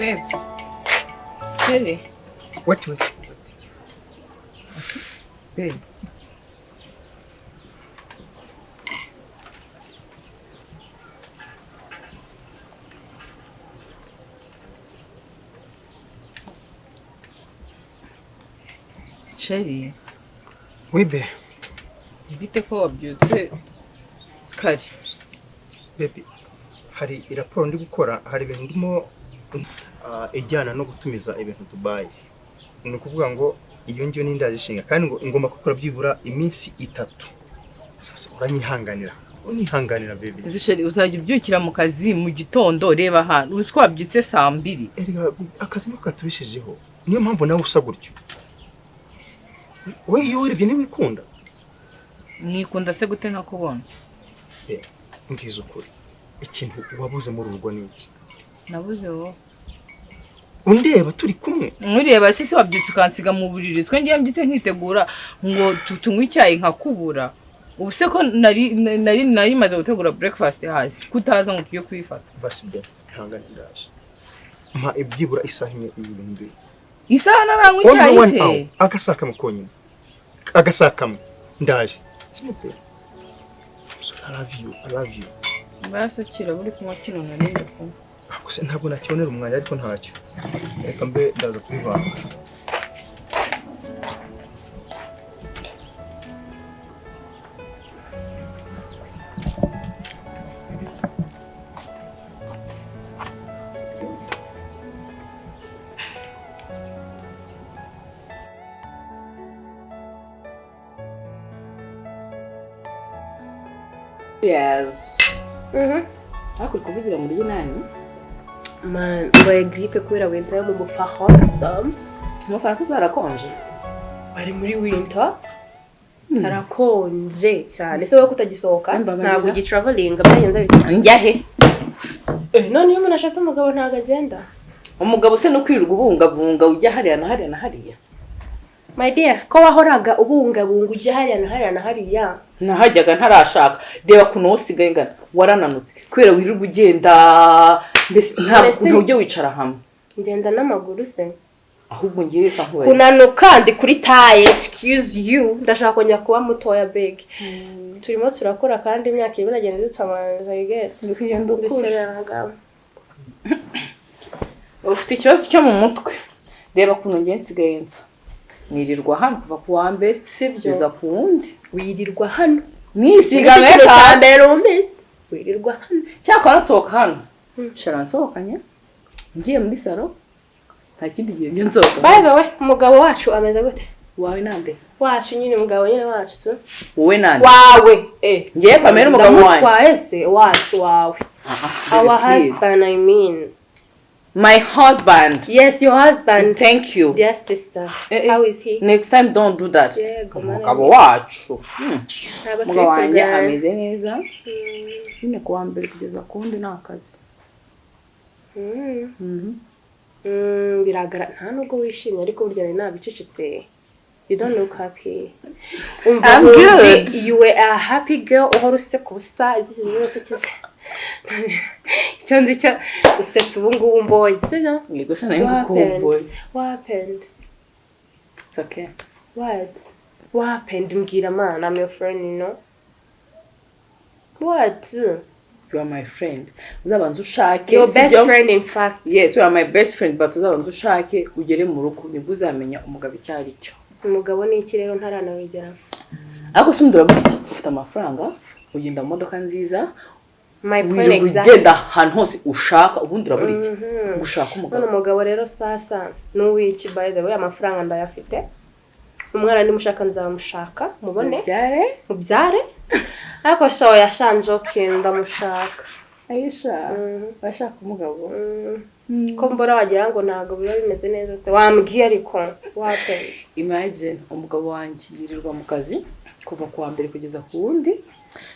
Babe. Really? Wait, wait, wait. Okay. Babe. Chérie, Oui, babe. Bite ko wabyutse kare? Baby, hari raporo ndi gukora, hari ibintu ndimo ijyana no gutumiza ibintu Dubai. Ni ukuvuga ngo iyo ngiyo ni indajishinga kandi ngo ngomba gukora byibura iminsi itatu. Sasa uranyihanganira. Unihanganira baby. Ese chérie, uzajya ubyukira mu kazi mu gitondo, reba ahantu. Uzi ko wabyutse saa mbiri. Erega akazi niko katubishijeho. Niyo mpamvu nawe usa gutyo. We iyo wirebye ntiwikunda. Nikunda se gute ntakubona? Mbwiza ukuri. Ikintu wabuze muri urugo ni iki? Nabuze wowe. Undeba turi kumwe. Nkureba se wabyutse ukansiga mu buriri. Twe ngiye mbyutse nkitegura ngo tunywe icyayi nkakubura. Ubu se ko nari maze gutegura breakfast hasi kutaza ngo tujye kuyifata. Basi be ihangane ndaje. Mpa ibyibura isaha imwe ibintu. Isaha naranywa icyayi se. Agasaha kamwe konyine. Agasaha kamwe ndaje. Simple. So I love you, I love you. Basakira buri kunywa kino nari kunywa. Gusa ntabwo nakibonera umwanya ariko ntacyo. Reka mbe ndaza kubivanga. Yes. Ariko uri kuvugira muri nani? Man, mbaye grippe kubera winter yo mu Bufaransa. Mu Bufaransa zarakonje. Bari muri winter. Harakonje cyane. Ese wowe kutagisohoka ntabwo ugitravelinga byagenze bite? Njya he? None iyo umuntu ashatse umugabo ntabwo agenda. Umugabo se no kwirirwa ubungabunga ujya hariya na hariya na hariya. My dear, ko wahoraga ubungabunga ujya hariya na hariya na hariya. Nahajyaga ntarashaka. Reba kuno usigaye ngana warananutse kubera wirirwa ugenda mbese ntabwo ujya wicara hamwe. Ngenda n'amaguru se. Ahubwo ngiye reka nkubaze. Kunanuka ndi kuri taye, excuse you. Ndashaka kongera kuba mutoya big. Turimo turakora kandi imyaka irimo iragenda idutamanza, you get. Kugenda ukura. Ufite ikibazo cyo mu mutwe. Reba kuno ngiye nsigaye nsa. Nirirwa hano kuva ku wa mbere kugeza ku wundi. Wirirwa hano. Nisiga meka mbere umeze. Wirirwa hano. Cyakora nsohoka hano. Shara nsohokanye. Ngiye muri salo. Nta kindi gihe njye nsohoka. By the way, umugabo wacu ameze gute? Wawe nande? Wacu nyine umugabo nyine wacu tu. Wowe nande? Wawe. Ngiye Pamela umugabo wanjye. Ndamutwaye se wacu wawe. Our husband, I mean. My husband. Yes, your husband. Thank you. Dear sister. How is he? Next time don't do that. Umugabo wacu. Umugabo wanjye ameze neza. Nyine kuwa mbere kugeza ku wundi ni akazi. Biragaragara nta nubwo wishimye ariko burya nari nabicecetse. You don't look happy. I'm good. You were a happy girl uhora useka ubusa izi zose. Icyo nzi cyo usetsa ubu ngubu mbonye. Sibyo? Yego se nayo ngukumbuye. What happened? It's okay. What? What happened? Mbwira man, I'm your friend, you know. What? You are my friend. Uzabanza ushake. Your best friend in fact. Yes, you are my best friend, but uzabanza ushake ugere mu rugo nibwo uzamenya umugabo icyo ari cyo. Umugabo ni iki rero ntaranawigera. Ariko se ndura muri iki? Ufite amafaranga, ugenda mu modoka nziza. My point exactly. Ugenda ahantu hose ushaka ubundi urabura iki? Gushaka umugabo. None umugabo rero sasa n'uwiki by the way amafaranga ndayafite. Umwana nimushaka nzamushaka mubone. Mubyare. Ariko shawo yashanje okay ndamushaka. Aisha, bashaka umugabo. Ko mbora wagira ngo ntago biba bimeze neza se wambwiye ariko what happened? Imagine umugabo wanjye yirirwa mu kazi kuva ku wa mbere kugeza ku wundi.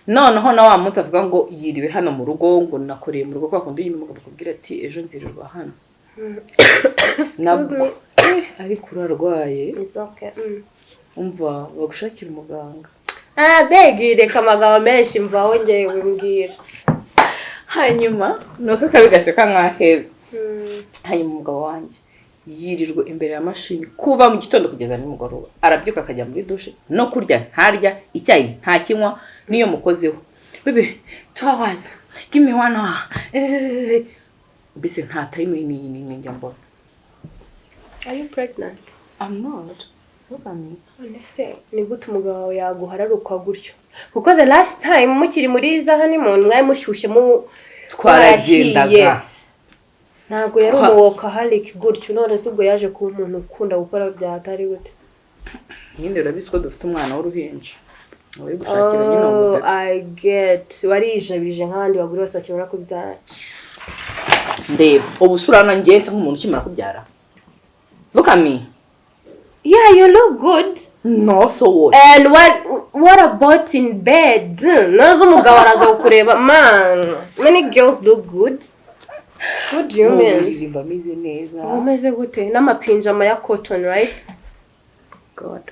Noneho na wa munsi avuga ngo yiriwe hano mu rugo ngo nakoreye mu rugo kwa kundi nyine umugabo akubwira ati ejo nzirirwa hano. Nabwo ariko urarwaye. It's okay. Umva bagushakira umuganga. Begi reka amagambo menshi mvaho ngewe mbwira. Hanyuma nuko akabi gaseka nk'akeza. Hanyuma umugabo wanjye yirirwa imbere ya mashini kuva mu gitondo kugeza nimugoroba. Arabyuka akajya muri douche, no kurya ntarya, icyayi ntakinywa. Niyo mukozeho, "Baby, 2 hours, give me one hour," mbese nta time n'iyi n'imwe njya mbona. Are you pregnant? I'm not. Look at me. None se ni gute umugabo wawe yaguhararukwa gutyo? Kuko the last time mukiri muri za honeymoon, mwari mushyushye mu Twaragendaga. Ntabwo yari umu workaholic gutyo. None se ubwo yaje kuba umuntu ukunda gukora bya hatari gute? Nyine urabizi ko dufite umwana w'uruhinja uri gushakira nyine Oh, umugabo. I get. Warijabije nk'abandi bagore bose bakibona kubyara. Ndeba ubu se, urabona njye nsa nk'umuntu ukimara kubyara? Look at me. Yeah, you look good. No, so what? And what about in bed? Nazo umugabo araza kukureba. Man, many girls look good. What do you Mu mean? buriri mba meze neza. Uba umeze gute n'amapinjama ya cotton, right? God.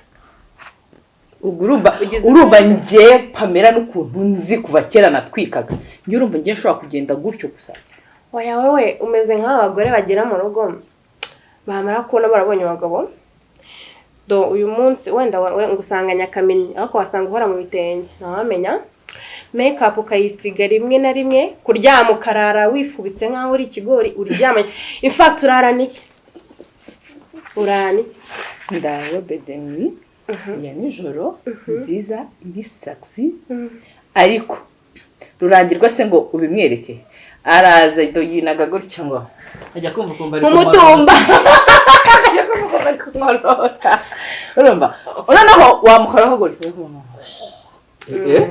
Ubwo urumva Ugeze urumva njye Pamela, n'ukuntu nzi kuva kera natwikaga, njye urumva njye nshobora kugenda gutyo gusa? Oya, wowe umeze nk'aba bagore bagera mu rugo, bamara kubona barabonye abagabo do uyu munsi wenda ngo usanga nyakamenya, ariko wasanga uhora mu bitenge, ntawamenya. Make up ukayisiga rimwe na rimwe, kuryama ukarara wifubitse nk'aho uri ikigori uryamanye. In fact, urarana iki? Urarana iki? Ndara robe de nuit ya nijoro nziza, iri sexy. Ariko rurangirwa se ngo ubimwereke? Araza yinaga gutya ngo ajya kumva ukumva ari Mu mutumba. Ajya kumva ukumva ari kumworota. Urumva noneho wamukoraho gutya. Eh?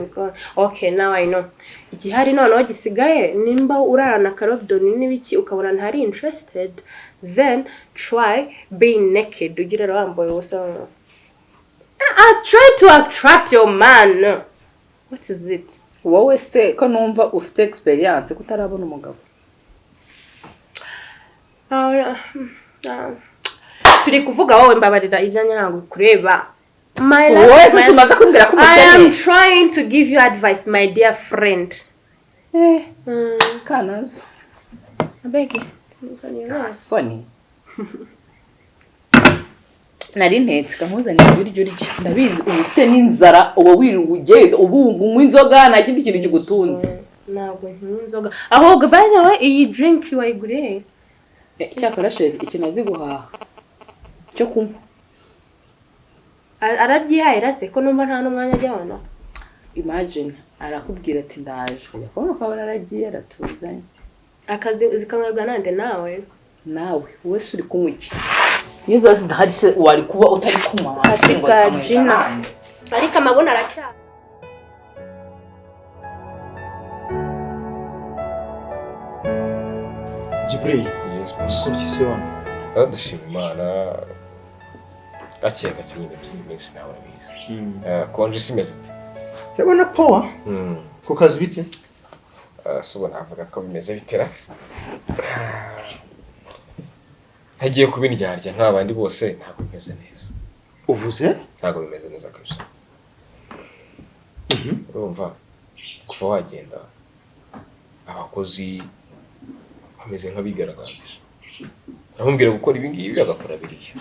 Okay, now I know. Igihari noneho gisigaye, nimba urarana ka robe de nuit n'ibiki, ukabona ntari interested, then try being naked, ugira wambaye ubusa. Ah, try to attract your man. What is it? Wowe se ko numva ufite experience, ko utarabona umugabo? Ah, ah. Turi kuvuga wowe, mbabarira, ibyanjye ntabwo kureba. My life, Wowe se simaze kumbwira ko I am umukene? trying to give you advice, my dear friend. Eh, kanazo. Abegi. Soni, nari ntetse, kankuzanira ibiryo urya. Ndabizi uba ufite n'inzara, uba wirirwa ugenda ubunga, unywa inzoga, nta kindi kintu kigutunze. Ntabwo nkinywa inzoga. Ahubwo, by the way, iyi drink wayiguriye he? Eh, cyakora chéri, ikintu azi guhaha cyo kunywa. Arabyihahira se, ko numva nta n'umwanya ajya abona? Imagine, arakubwira ati "Ndaje," ujya kubona ukabona aragiye aratuzanye. Akazi zikanywebwa nande? Nawe? Nawe. Wowe se uri kunywa iki? Iyo ziba zidahari se wari kuba utari kunywa hasi ngo Katika zikanywebwa jina. nande? Ariko amabuno aracyari. Jibril. Yes, boss. Kuki se wano? Ah, ndashima Imana, gake gake nyine by'iyi minsi, nawe urabizi. Eh, konje si imeze ite? Yabona power ku kazi bite? Ah, si ubu navuga ko bimeze bitera. Ntagiye kuba indyarya nk'abandi bose, ntabwo bimeze neza. Uvuze? Ntabwo bimeze neza kabisa. Urumva kuva wagenda, abakozi bameze nk'abigaragambije. Aramubwira gukora ibi ngibi, agakora biriya,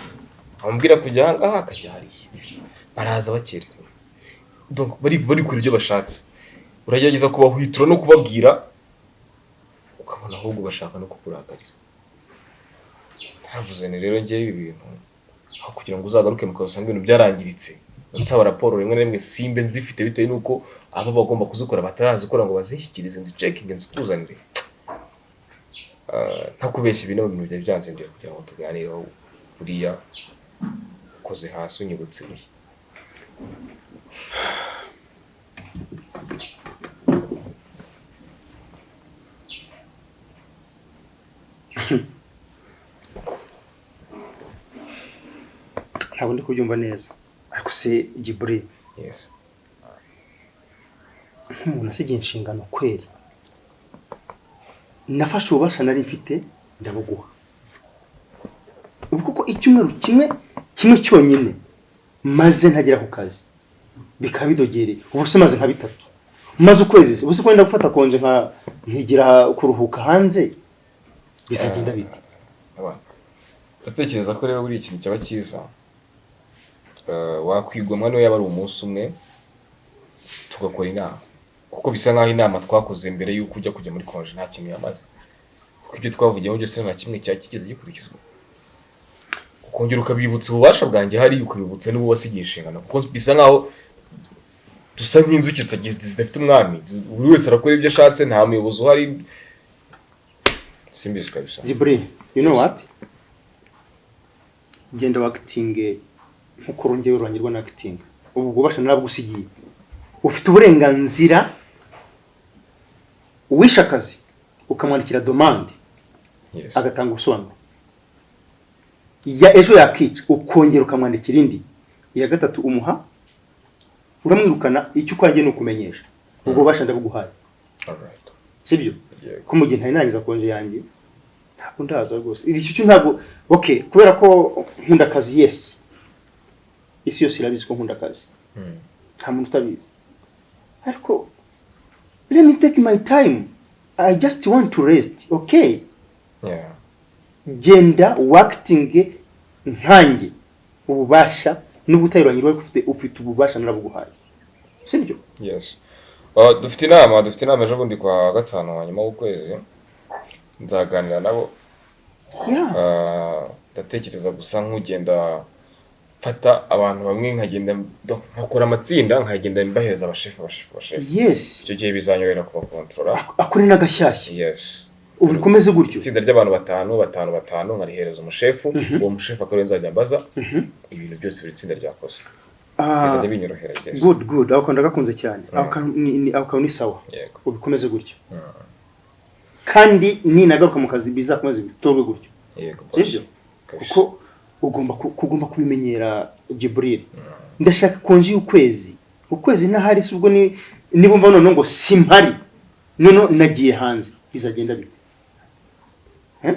amubwira kujya aha ngaha, akajya hariya, baraza bakererewe. Donc bari kure ibyo bashatse. Uragerageza kubahwitura no kubabwira, ukabona ahubwo bashaka no kukurakarira. Ntavuze ni rero ngewe ibi bintu, aho kugira ngo uzagaruke mu kazi usange ibintu byarangiritse, nsaba raporo rimwe na rimwe simbe nzifite bitewe n'uko abo bagomba kuzikora batarazikora ngo bazishyikirize, nzicekinge, nzikuzanire. Ah, ntakubeshya, ibi ni ibintu byari byanzinduye kugira ngo tuganireho. Buriya ukoze hasi unyibutse ibuye. Ntabwo ndi kubyumva neza, ariko se Jibril, Yes. nk'umuntu asigaye inshingano kweri, nafashe ububasha nari mfite ndabuguha. Ubu kuko icyumweru kimwe kimwe cyonyine maze ntagera ku kazi bikaba bidogereye, ubu se maze nka 3, maze ukwezi se, ubu se ko wenda gufata konje nka nkigira kuruhuka hanze. Bizagenda bite? Abana. Ndatekereza ko rero buri ikintu cyaba cyiza, wakwigomwa niyo yaba ari umunsi umwe, tugakora inama, kuko bisa nkaho inama twakoze mbere y'uko ujya kujya muri congé nta kintu yamaze, kuko ibyo twavugiyemo byose nta kimwe cyari kigeze gikurikizwa. Ukongera ukabibutsa ububasha bwanjye hariya, ukabibutsa n'uwo wasigiye inshingano, kuko bisa nkaho dusa nk'inzuki zidafite umwami. Buri wese arakora ibyo ashatse, nta muyobozi uhari, simbizi kabisa. Jibril, you know what, genda wactinge nkuko rongeye urangirwa na acting. Ubu bubasha narabugusigiye, ufite uburenganzira. Uwishe akazi ukamwandikira demande, agatanga ubusobanuro, ya ejo yakica ukongera ukamwandikira indi, iya gatatu umuha uramwirukana. Icyo ukwanjye ni ukumenyesha. Ubwo bubasha ndabuguhaye. Alright. Sibyo? Yego. Ko mu gihe ntari narangiza congé yanjye, ntabwo ndaza rwose iri cyo, ntabwo. Okay, kubera ko nkunda akazi, yes, isi yose irabizi ko nkunda akazi. Nta muntu utabizi, ariko let me take my time, I just want to rest, okay? Yeah. Genda wactinge nkanjye, ububasha nubwo utayirangirwa, ariko ufite ububasha narabuguhaye, sibyo? Yes. Dufite inama ejo bundi kwa gatanu hanyuma w'ukwezi, nzaganira nabo. Ndatekereza gusa nk'ugenda mfata abantu bamwe, nkagenda nkakora amatsinda, nkagenda mbahereza abashefu, abashefu, abashefu. Icyo gihe bizanyorohera kubakontorora. Ako ni n'agashyashya. Ubu bikomeze gutyo. Itsinda ry'abantu batanu, batanu, batanu, nkarihereza umushefu. Uwo mushefu akaba ariwe nzajya mbaza ibintu byose buri tsinda ryakoze. Bizajya binyorohera, yes. Good, good, ako kantu ndagakunze cyane. Ako kantu ako kantu ni sawa. Ubikomeze gutyo, kandi ninagaruka mu kazi bizakomeze bitorwe gutyo. Yego, boss. Sibyo? Kabisa. Kuko ugomba kubimenyera, Jibril. Ndashaka congé y'ukwezi, ukwezi ntahari. Si ubwo ni nibumva noneho ngo simpari, noneho nagiye hanze, bizagenda bite? Eh?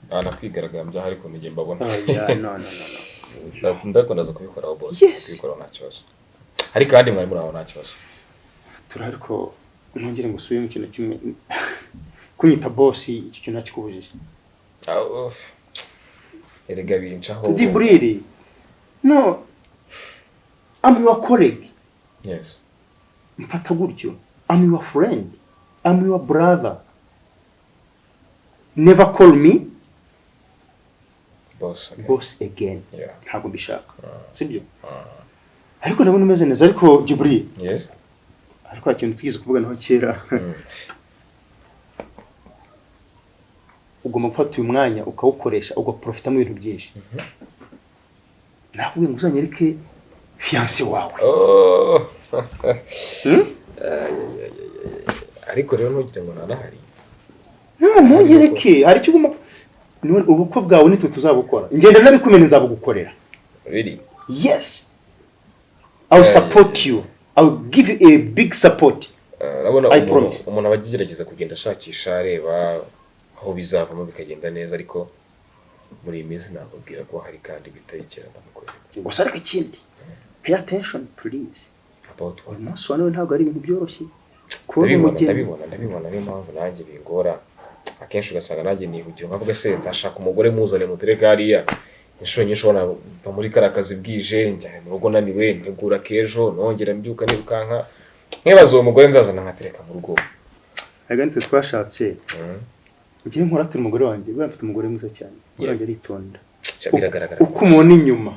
Nakwigaragambya ariko nijye mbabona. Oh, yeah, no, no, no, no. Ndakundaza kubikoraho, boss. Kubikoraho nta kibazo, ariko kandi mwari muri aho nta kibazo. Turi, ariko ntongere ngo usubire mu kintu kimwe, kunyita boss, icyo kintu nakikubujije. Ah, uff. Erega bincaho. Jibril, no, I'm your colleague. Mfata gutyo, I'm your friend, I'm your brother. Never call me Boss again. boss again. Ntabwo mbishaka, sibyo? Ariko ndabona umeze neza, ariko Jibril, ariko hari ikintu twigeze kuvuganaho kera. Ugomba gufata uyu mwanya ukawukoresha, ugaprofitamo ibintu byinshi. Nakubwiye ngo uzanyereke fiancée wawe. Oh. Hmm? Ariko rero ntugire ngo ntanahari. No, munyereke. Hari icyo ugomba. None ubukwe bwawe nitwe tuzabukora, ngenda nabikumene, nzabugukorera. Really? Yes, I will support you, I will give you a big support. Urabona, I umuntu promise. umuntu aba agerageza kugenda ashakisha, areba aho bizavamo bikagenda neza, ariko muri iyi minsi nakubwira ko hari kandi bitarikera ndamukwereka. Gusa ariko ikindi, pay attention please. About what? Uyu munsi wa none ntabwo ari ibintu byoroshye kubona Ndabibona. umugeni. Ndabibona, niyo mpamvu nanjye bingora akenshi, ugasanga nanjye nihugira nkavuga: se nzashaka umugore muzane mutereke hariya? Inshuro nyinshi ubona mva muri kariya kazi bwije, njya mu rugo naniwe, ntegura k'ejo, nongera mbyuka nirukanka, nkibaza uwo mugore nzazana nkatereka mu rugo. Ariko nitwe twashatse. Njyewe nkora turi umugore wanjye, buriya mfite umugore mwiza cyane, umugore wanjye aritonda. Biragaragara. Uko umubona inyuma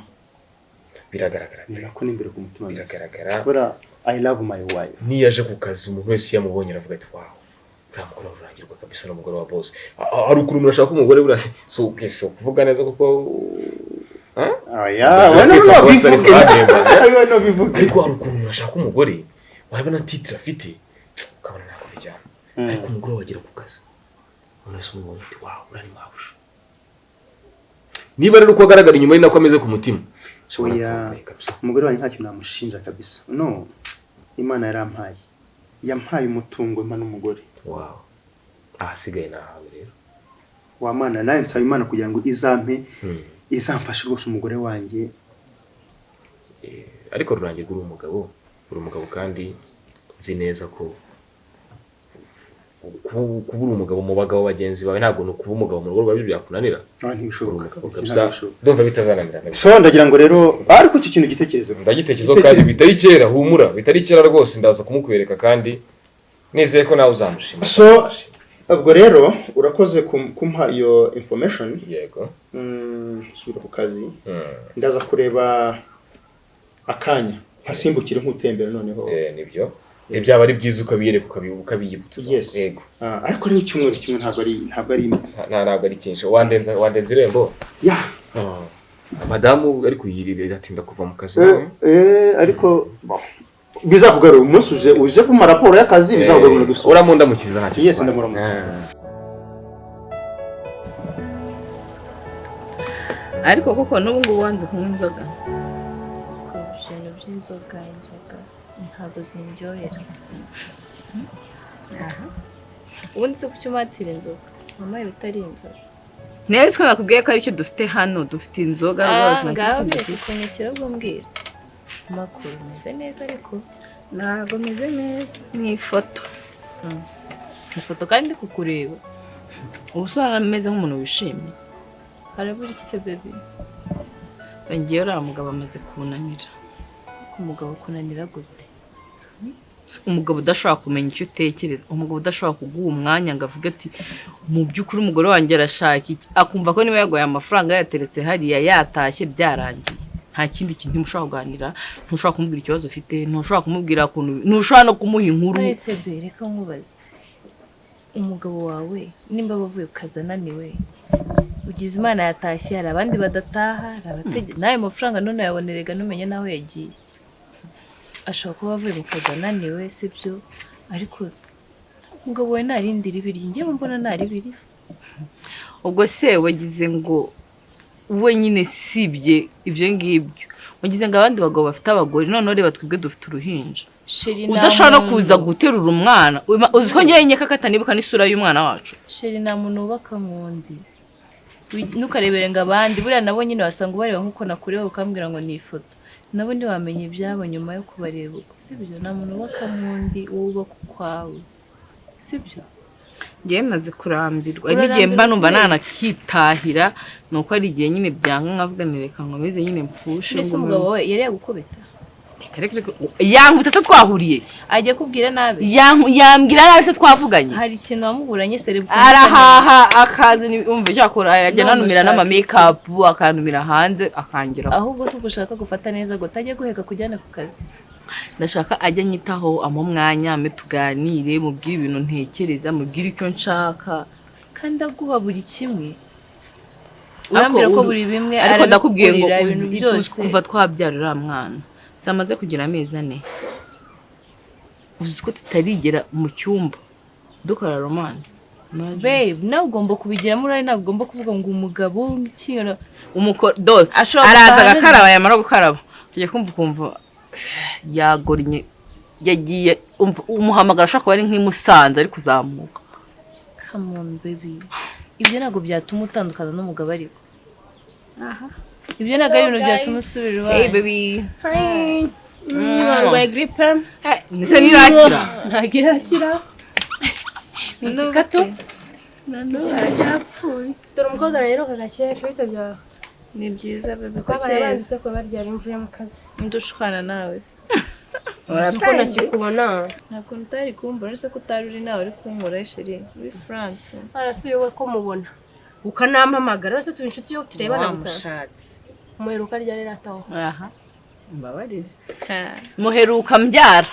Biragaragara. ni nako n'imbere ku mutima ameze. Biragaragara. Kubera I love my wife. Niyo aje ku kazi, umuntu wese iyo amubonye aravuga ati: "Wow, uriya mugore rurangirwa kabisa, ni umugore wa boss." Hari ukuntu umuntu ashaka umugore buriya, si ukuvuga neza kuko, huh? Aya we no no Boss bivuge. ariko arahemba, We no bivuge. Ariko hari ukuntu umuntu ashaka umugore, wabona titre afite ukabona ntabwo bijyana, ariko umugore wagera ku kazi, umuntu wese umubonye ati: "Wow, uriya ni mabuja." Niba rero uko agaragara inyuma ari nako ameze ku mutima. Oya. Aratomboye kabisa. Umugore wanjye ntacyo namushinja kabisa. No, Imana yarampaye, yampaye umutungo, impa n'umugore. Wow, ahasigaye ni ahawe rero. Wa Mana, nawe nsaba Imana kugira ngo izampe, izamfashe rwose umugore wanjye. Ariko rurangirwa, uri umugabo, uri umugabo, kandi nzi neza ko Kubura umugabo mu bagabo bagenzi bawe ntabwo ni ukuba umugabo mu rugo rwawe byakunanira. Ntibishoboka. Ndumva bitazananirana. So ndagira ngo rero ariko icyo kintu gitekerezo ndagitekerezo kandi bitari kera, humura bitari kera rwose, ndaza kumukwereka kandi nizeye ko nawe uzamushima. So ubwo rero urakoze kumpa iyo information. Yego. Subira ku kazi. Ndaza kureba akanya nkasimbukire nk'utembera noneho. Nibyo. Ibyaba ari byiza ukabiyereka ukabiyibutsa. Yes. Yego. Ariko rero icyumweru kimwe ntabwo ari ntabwo ari cyinshi. Wandenza irembo. Ya. Madamu ari kuyirira atinda kuva mu kazi. Ariko bizakugarura umunsi uje kuma raporo y'akazi bizakugarura dusura. Uramundamukiza ntacyo. Yes, ndamuramutsa. Ariko koko n'ubu ngubu wanze kunywa inzoga. Ku bintu by'inzoga inzoga ntabwo zindyohera. Ubundi se kuki umatira inzoga? Mama ibitari inzoga. Neza ko nakubwiye ko aricyo dufite hano, dufite inzoga rwose. Ngaho kunyekera ubwo mbwira. Makuru meze neza ariko ntabwo meze neza ni ifoto. Ifoto kandi ndi kukureba. Ubu se arameze nk'umuntu wishimye. Harabura iki se baby? Ngiye uriya mugabo amaze kunanira. Umugabo kunanira gute? Umugabo udashobora kumenya icyo utekereza, umugabo udashobora kuguha umwanya ngo avuge ati mu by'ukuri umugore wanjye arashaka iki, akumva ko niba yagoye amafaranga yateretse hariya yatashye byarangiye. Nta kindi kintu mushobora kuganira, ntushobora kumubwira ikibazo ufite, ntushobora kumubwira ukuntu, ntushobora no kumuha inkuru. Wese be reka nkubaze. Umugabo wawe nimba bavuye ku kazi ananiwe, ugize Imana yatashye, hari abandi badataha, hari abatege nawe mafaranga none yabonerega numenye naho yagiye. Ashobora kuba avuye mu kazi ananiwe, sibyo? Ariko umugabo we narindi ribiri, njye mbona naribiri. Ubwo se wagize ngo we nyine sibye ibyo ngibyo, wagize ngo abandi bagabo bafite abagore, none reba twebwe dufite uruhinja. Udashobora no kuza guterura umwana, uzi ko ngiye nyeka katanibuka n'isura y'umwana wacu. Sheri nta muntu wubaka nkundi. Ntukarebere ngo abandi, buriya nabo nyine wasanga ubareba nkuko nakureba ukambwira ngo ni ifoto. Nabo ntiwamenye ibyabo nyuma yo kubareba uko, sibyo? Nta muntu wubaka nkundi, wowe ubaka ukwawe, sibyo? Ngiye maze kurambirwa, n'igihe mba numva nanakitahira, nuko ari igihe nyine byanga nkavuga nti reka nkomeze nyine mpfushe. Mbese umugabo wawe yari yagukubita? Yankubita se twahuriye? Ajya kubwira nabi? Yambwira nabi se twavuganye? Hari ikintu wamuburanye se? Arahaha akaza umva icyo akora, ajya ananumira n'ama make-up, akantumira hanze akangira. Ahubwo se ugushaka gufata neza ngo utajya guheka kujyana ku kazi? Ndashaka ajya anyitaho, ampa umwanya, ampe tuganire, mubwire ibintu ntekereza, mubwire icyo nshaka. Kandi aguha buri kimwe. Urambwira ko buri bimwe ariko ndakubwiye ngo uzi kuva twabyara uriya mwana samaze kugira amezi 4, uzi ko tutarigera mu cyumba dukora romance. Babe, nawe ugomba kubigiramo uruhare, ntabwo ugomba kuvuga ngo umugabo w'ikintu araza agakaraba, yamara gukaraba tujya kumva ukumva yagornye yagiye, umuhamagara ashobora kuba ari nk'imusanze ari kuzamuka. Come on baby, ibyo ntabwo byatuma utandukana n'umugabo ariko. Ibyo ntabwo ari ibintu byatuma usubira iwawe. Hey baby. Hi. Urwaye grippe? Nise nirakira. Ntabwo irakira. Gato. Aracyapfuye. Dore umukobwa naherukaga kera bito byawe. Ni byiza baby ko Twabaye banzi se ko baryara imvuye mu kazi. Ndushwana nawe se. Uko nakikubona. Ntabwo ntari kumbona se ko utari uri nawe uri kunkura chérie muri France. Arasuye ko mubona. Ukanampamagara se tuba inshuti yo turebana gusa. Wamushatse. Muheruka ryari rataho. Aha. Mbabarire. Muheruka mbyara.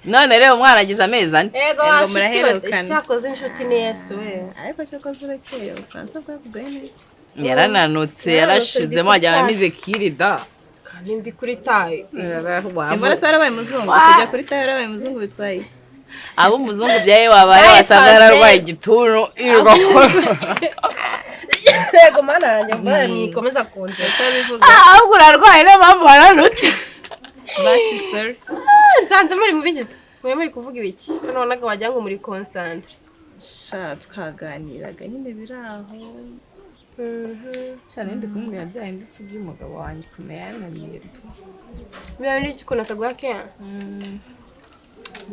None rero umwana agize amezi 4. Ego muraherukana. Cyakoze inshuti ni Yesu we. Ariko cyakoze urakeye Ubufaransa bwavugaye neza. Yarananutse yarashizemo ajya amize kirida. Kandi ndi kuri tayi. Simbona se yarabaye muzungu, kujya kuri tayi yarabaye muzungu bitwaye iki? Abo umuzungu byaye wabaye wasanga yararwaye igituntu irwa. Yego mana yanjye mbona mwikomeza kunje utabivuga. Ahubwo urarwaye niyo mpamvu waranutse. Basi sorry. Nsanze muri mubigize. Muri kuvuga ibiki? Nonaga wagira ngo muri concentre. Sha twaganiraga nyine biraho. Cyane ndi kumubwira byahindutse by'umugabo wanjye kumenya yananiye. Biba biri ukuntu ataguha keya.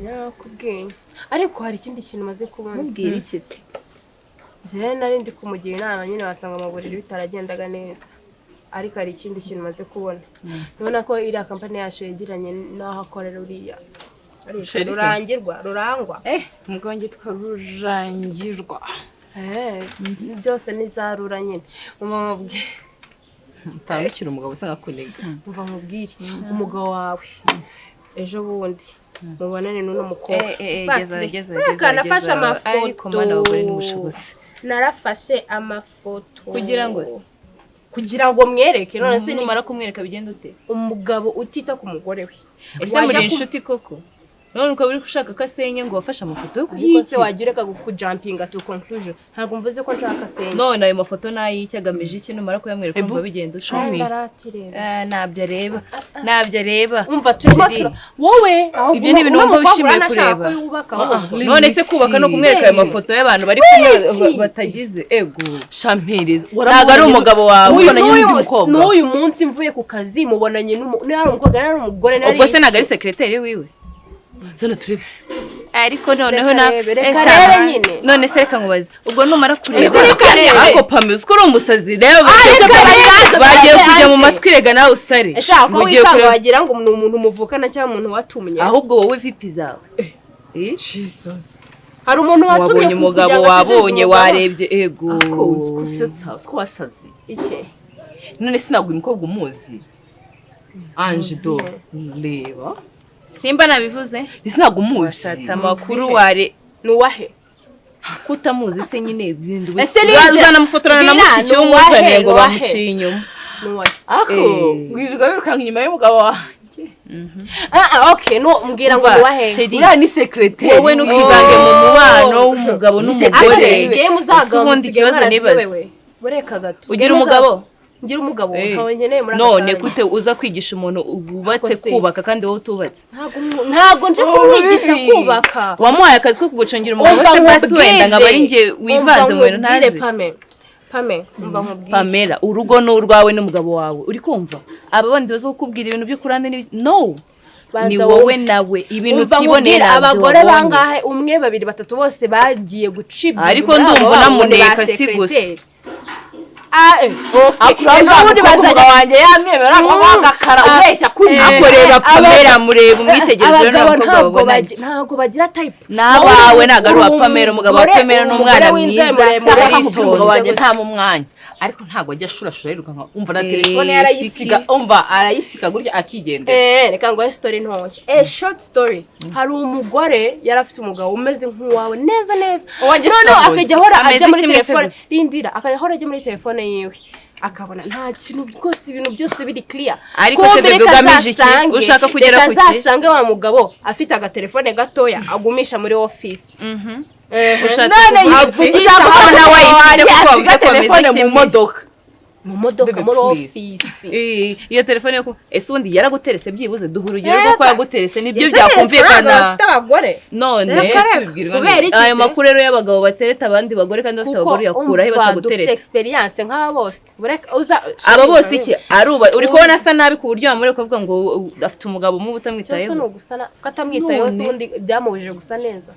Nakubwiye, ariko hari ikindi kintu maze kubona. Mubwira iki se? Njyewe nari ndi kumugira inama nyine, wasanga mu buriri bitaragendaga neza, ariko hari ikindi kintu maze kubona. Ubona ko iriya kampani yacu yegeranye n'aho akorera uriya Chéri se? Rurangirwa, Rurangwa. Umugabo wanjye yitwa Rurangirwa. Byose ni za rura nyine. Umva nkubwire. Utandukira umugabo usa nka kunega. Umva nkubwire, umugabo wawe ejo bundi mubonane n'uno mukobwa. Geza, geza, Reka, geza, nafashe geza. amafoto. Ariko mana, abagore ntimushobotse. Narafashe amafoto. Kugira ngo se? Kugira ngo mwereke. None se ni Numara kumwereka bigenda ute? Umugabo utita ku mugore we, Ese Wajya muri inshuti koko? None ukaba uri gushaka ko asenya ngo wafashe amafoto yo Ariko se kuyiki? wajya ureka kujumpinga to conclusion? Ntabwo mvuze ko nshaka asenya. None ayo mafoto ni ay'iki? Agamije iki? Numara kuyamwereka Ebu? umva bigenda ute? Show me. Ndaratireba. Ntabyo areba, ntabyo areba. Umva, turimo Chéri. tura wowe ahubwo Ibyo ni ibintu uno wumva mukobwa wishimiye uranashaka kureba. ko yubaka Ah, ah, ahubwo. None se kubaka no kumwereka ayo mafoto y'abantu bari kumwe batagize ego? Shampereza. Ntabwo ari umugabo wawe. Uyu Mubonanye n'uyu n'undi mukobwa? N'uyu munsi mvuye ku kazi mubonanye niba ari umukobwa, niba ari umugore, niba ari Ubwo se ntabwo ari iki. secrétaire wiwe? Zana turebe. Ariko noneho Reka na rebe, reka sha, rebe nyine. None se reka nkubaze, ubwo numara kureba Ese reka rebe. Ariko Pame, uzi ko uri umusazi rero? Reka rebe, Bagiye rebe, kujya mu Ange. matwi rega, nawe usare. Ese ko Mugiye wikanga kureba- wagira ngo ni umuntu muvukana cyangwa umuntu watumye? Ahubwo wowe vipi zawe? Eh? Hari umuntu watumye Wabonye umugabo, kugira ngo asubize wabonye umugabo? warebye, ego. Ako uzi ko usetsa, uzi ko wasaze. Iki? None sinabwo uyu mukobwa umuzi, Ange? Do reba. Simba nabivuze. Sinabwo umuzi. Washatse amakuru ware Ni uwahe? Kutamuzi se nyine ibintu Ese ni ibyo- uzanamufotorana na Bwira, mushiki ni uwahe, w'umuzaniye ngo ni uwahe? bamuciye inyuma. Ni uwahe? Ako wirirwa wirukanka inyuma y'umugabo wanjye. Ah ah, okay, no mbwira ngo ni uwahe? Chéri, Uriya ni secrétaire. wowe ntukivange mu mubano w'umugabo n'umugore. Ngiye muzagabo Ese ubundi musigaye ikibazo nibaza? mwaraziyobewe. Bureka gato. Ugira umugabo? Ngira umugabo? Eh. Ntawe nkeneye muri aka None kanya. gute uza kwigisha umuntu wubatse Ako se. kubaka kandi wowe utubatse? Ntabwo nje kumwigisha bibi. kubaka. Wamuhaye akazi ko kugucungira umugabo Umva se basi, nkubwire. wenda nkaba ari njye wivanze mu bintu Umva nkubwire, ntazi. Pame, Pame, umva nkubwire. Pamela, urugo ni urwawe n'umugabo wawe, uri kumva? Aba bandi baza kukubwira ibintu byo kurande no Banza ni wowe wumve. nawe ibintu Umva utiboneye nkubwire, ntabyo abagore wabonye. bangahe, umwe, babiri, batatu, bose bagiye gucibwa Ariko inyuma yabo ndumva babo ngo ni ba unamuneka si gusa. secrétaire. Ah, okay. Akura Ejo bundi umugabo bazajya wanjye yamwemera akagakara ubeshya kuri Ako reba Pamela, mureba, umwitegereze rero, Abagabo nta mukobwa ntabwo babonanye. ntabwo bagira type. N'abawe ntabwo ari uwa Pamela. Umugabo wa Pamela ni umwana mwiza, Cyangwa akakubwira umugabo aritonze. wanjye nta mu mwanya, ariko ntabwo ajya ashurashura yirukanka. Umva, na telefone Eh, arayisiga. siki. Umva, arayisiga gutya akigendera. Reka nguhe story ntoya, short story. Hari umugore yari afite umugabo umeze nk'uwawe neza neza. Uwanjye Noneho sinamuzi. akajya ahora Ameze ajya muri kimwe se telefone gute? rindira, akajya ahora ajya muri telefone yiwe akabona nta kintu rwose, ibintu byose biri clear. Ariko se Kumbe bébé, reka ugamije iki? Ushaka kugera reka ku ki? azasange wa mugabo afite agatelefone gatoya agumisha muri office. Ushatse None kuvuga iki? yivugisha Ushaka ko ko nawe ayifite kuko wavuze asiga ko bameze telefone mu kimwe. modoka. Mu modoka? Bébé, Muri please. office. Iyo telefone yo ese ubundi yaraguterese? Byibuze duha urugero rw'uko Reka. yaguterese, nibyo Ese ntabwo byakumvikana. bafite abagore. None Reka, Ese reka. ubibwirwa Kubera n'iki? iki ayo se? makuru rero y'abagabo batereta abandi bagore kandi bafite Kuko abagore uyakura he? umva, dufite Batagutereta. experience nk'aba bose. Bureka uza Aba bose iki? Aruba uri kubona asa nabi ku buryo wamureka ukavuga ngo afite umugabo mubi Cyose utamwitayeho? ni ugusana ko atamwitayeho se? None. Ubundi byamubujije gusa neza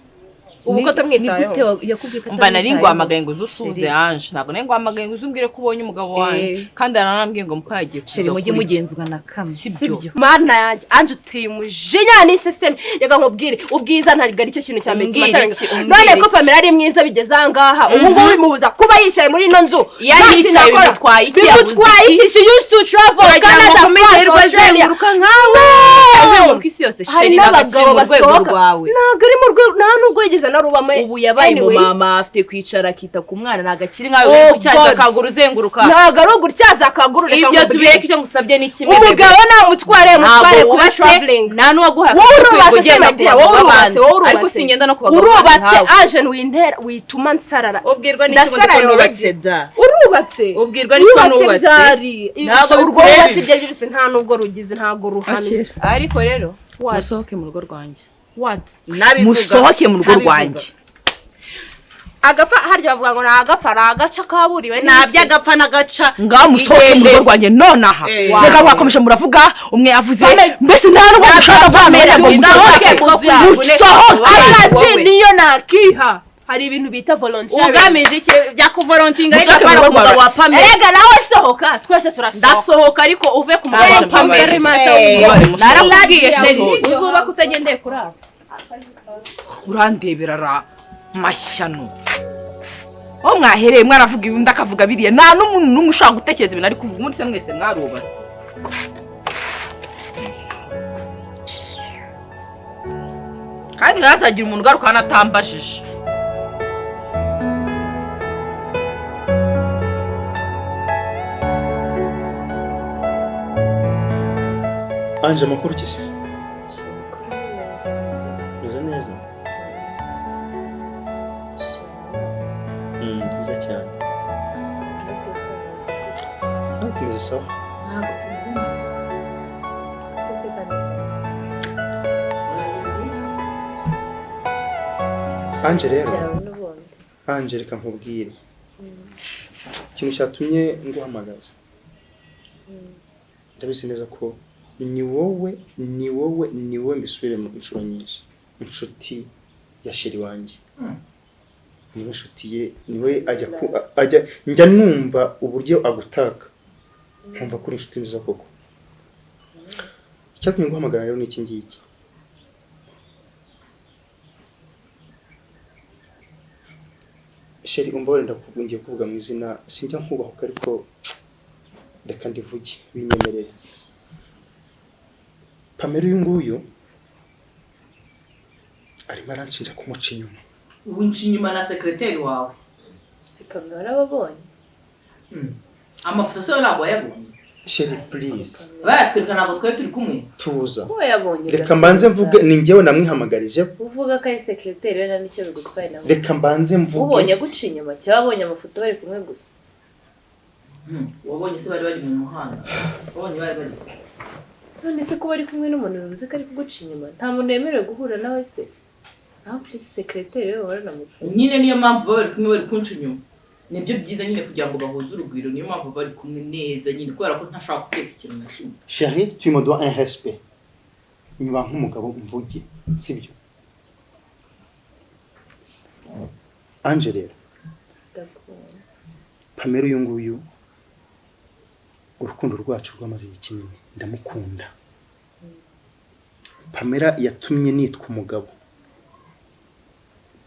ubu ko Ni atamwitayeho? gute yakubwiye ko Umva, nari atamwitayeho? nguhamagaye ngo uze usuhuze Chéri. Ange. Ntabwo nari nguhamagaye ngo uze umbwire ko ubonye umugabo wanjye. Kandi aranambwiye ngo muka yagiye kuza Chéri, mujye kurya. mugenzwa na kamwe. Sibyo. Sibyo? Mana yanjye, Ange, uteye umujinya n'iseseme. Reka nkubwire, ubwiza ntabwo ari cyo kintu cya mbere Umbwire kimatanga. iki, umbwire None ko iki? Pamela ari mwiza bigeze aha ngaha, ubu ngubu bimubuza kuba yicaye muri ino nzu? Iyo Nta kintu yicaye akora. bimutwaye iki? Yabuze Bimutwaye iki? iki? She used to travel Uragira ngo Canada, akomeze France, yirirwe Australia. azenguruka nkawe, azenguruka isi yose? Hari Chéri, ntabwo akiri n'abagabo mu rwego basohoka. rwawe. Ntabwo ari mu rwego, nta nubwo yigeze anarubamo. Ubu yabaye Anyways, umumama, afite kwicara akita ku mwana, ntabwo akiri nkawe Oh uri gutyaza God. akaguru uzenguruka. Ntabwo ari ugutyaza akaguru, reka Ibyo nkubwire. tubireke, icyo ngusabye ni kimwe. Umugabo namutware, mutware Ntabwo kuba wubatse, traveling. nta n'uwaguhaye Wowe akazi ko urubatse se, ugenda ku Madia? Wowe bagabo urubatse? b'abandi. Wowe urubatse? Ariko singenda no ku bagabo Urubatse? nkawe. Aje wintera, wituma nsarara. Ubwirwa n'iki ngo Ndasara ndiko nubatse already. da? Urubatse? Ubwirwa n'iki ko Urubatse nubatse? byari Ntabwo urwo bikureba wubatse ibyo. ibyo ari byo byose, nta nubwo rugize, ntabwo ruhamye. Ariko rero What? Musohoke mu rugo rwanjye. What? nabivuga. Musohoke mu rugo Ntabivuga. rwanjye. Agapfa harya bavuga ngo ni agapfa, ni agaca kaburiwe. Nabyo agapfa n'agaca. Ngaho musohoke mu rugo rwanjye nonaha. Eh. Reka mwakomeje muravuga, umwe yavuze mbese nta n'ubwo mushaka guhamagara ngo Musohoke musohoke. mu nzu yawe. Musohoke. Akazi niyo nakiha, hari ibintu bita volunteering. Ugamije iki bya kuvolontinga? Ariko Musohoke mu apana rugo ku mugabo rwawe. wa Pamela. Erega nawe sohoka, twese turasohoka. Ndasohoka, ariko uve ku mugabo wa Thank you Pamela. very much. Eh, narakubwiye chéri, Musohoke. uzubaka utagendeye kuri abo. Urandebera ra mashyano aho mwahereye, mwaravuga ibi, undi akavuga biriya, nta n'umuntu n'umwe ushobora gutekereza ibintu ari kuvuga. Ubundi se mwese mwarubatse? Kandi ntihazagire umuntu ugaruka hano atambajije. Anje, amakuru ki se? Meze neza. Byiza cyane. Nawe tumeze sawa. Ntabwo tumeze neza. Tuzigamye. Anje rero, Byawe n'ubundi. Anje, reka nkubwire. Ikintu cyatumye nguhamagaza. Ndabizi neza ko ni wowe, ni wowe, ni wowe, mbisubiremo inshuro nyinshi. Inshuti ya chéri wanjye. Niwe inshuti ye, niwe ajya ku ajya njya numva uburyo agutaka. Nkumva ko uri inshuti nziza koko. Icyatumye nguhamagara rero ni iki ngiki. Chéri, umbabarire, ndakuvuga, ngiye kuvuga mu izina, sinjya nkubahuka, ariko reka ndivuge binyemerere. Pamela uyu nguyu arimo aranshinja kumuca inyuma. Winca inyuma na secrétaire wawe? Si Pamela warababonye? Amafoto se we ntabwo wayabonye? Chéri, please. Bayatwereka, ntabwo twari turi kumwe. Tuza. Ko wayabonye? Reka mbanze mvuge, ni njyewe namwihamagarije. Uvuga ko ari secrétaire we, nta n'icyo bigutwaye nawe. Reka mbanze mvuge. Ubonye aguca inyuma cyangwa wabonye amafoto bari kumwe gusa? Wabonye se bari bari mu muhanda? Wabonye bari bari None se kuba ari kumwe n'umuntu bivuze ko ari kuguca inyuma? Nta muntu wemerewe guhura nawe se? Aho please, secrétaire we waranamukunze. Nyine niyo mpamvu baba bari kumwe, bari kunca inyuma. Nibyo byiza nyine kugira ngo bahuze urugwiro, niyo mpamvu bari kumwe neza nyine, kubera ko ntashobora guteka ikintu na kimwe. Chéri, tu me dois un respect. Nyuba nk'umugabo mvuge, sibyo? Anje rero, Ndakubona. Pamela uyu nguyu, urukundo rwacu rwamaze igihe kinini, ndamukunda. Pamela yatumye nitwa umugabo.